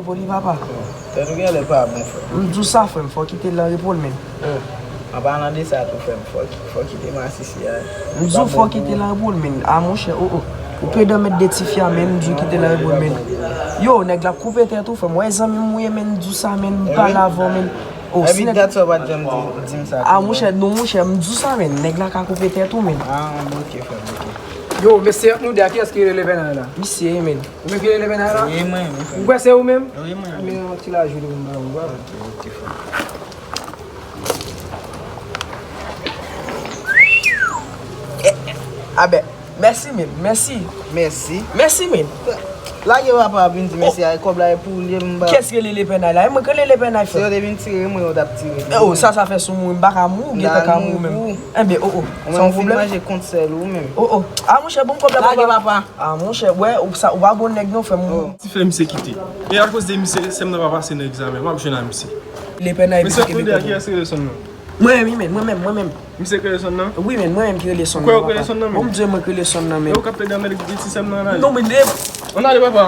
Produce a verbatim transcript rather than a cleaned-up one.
Pou li, papa. Tèt ou genlè pa bon, frè. M di w sa, frè m, fò w kite l nan repo l, menn. Oh, an palan de sa tou, frè m, fò ki, fò w kite masisi a. M di w fò w kite l nan repo l, menn. A, monchè, oh, oh. Ou pede mèt de tifi a, menn, m di w kite l nan repo l, menn. Yo, nèg la koupe tèt ou, frè m. Wè zanmi m ou ye, menn, m di w sa, menn, m pale avè w, menn. Oh, si nèg that's why w pa t janm di, di m sa. A, monchè, non, monchè, m di w sa, menn. Nèg la ka koupe tèt ou, menn. Ah, ok, frè m, ok. Yo, mesye, ant nou de a, kiyès ki rele Lèpènay la? Misye, menn. Ou menm ki rele Lèpènay la? Wi, mwen, wi, frè m. Ou kwè se ou menm? Wi, mwen, wi. Men yon ti lajou li pou m ba ou, bwa. Ok, ok, frè m. Eh, eh, a ben, mèsi, menn, mèsi. Mèsi. Mèsi, menn. Lage papa a vin di mèsi a, kòb la e pou li, m ba. Kiyès ki rele Lèpènay la? E mwen ki rele Lèpènay, frè. Si yo te vin tire mwen, yo t ap tire. Eh, oh, sa, sa fè sou mwen, m pa ka mouri, ou gentan ka mouri menm. Enben, oh, oh. Sa yon pwoblèm? Manje kont sèl ou menm. Oh, oh. A, monchè, ban m kòb la, papa. Lage papa. A, monchè, wè, ou sa, ou pa bon nèg non, frè m. Oh. Ti frè misye kite. E akoz de misye, sè m nan pa pase nan egzamen. M ap jwenn a misye. Lèpènay. Mesye, kounye a kiyès ki rele sòn nan? Mwen menm, wi, menn, mwen menm, mwen menm. Misye ki rele sòn nan? Wi, menn, mwen menm ki rele sòn nan, papa. Ou kwè ou ki rele sòn nan, menn? Bon, m di mwen ki rele sòn nan, menn. E ou k ap plede anmède ti sè m nan, ann ale. Non, menn, e. Ann ale, papa.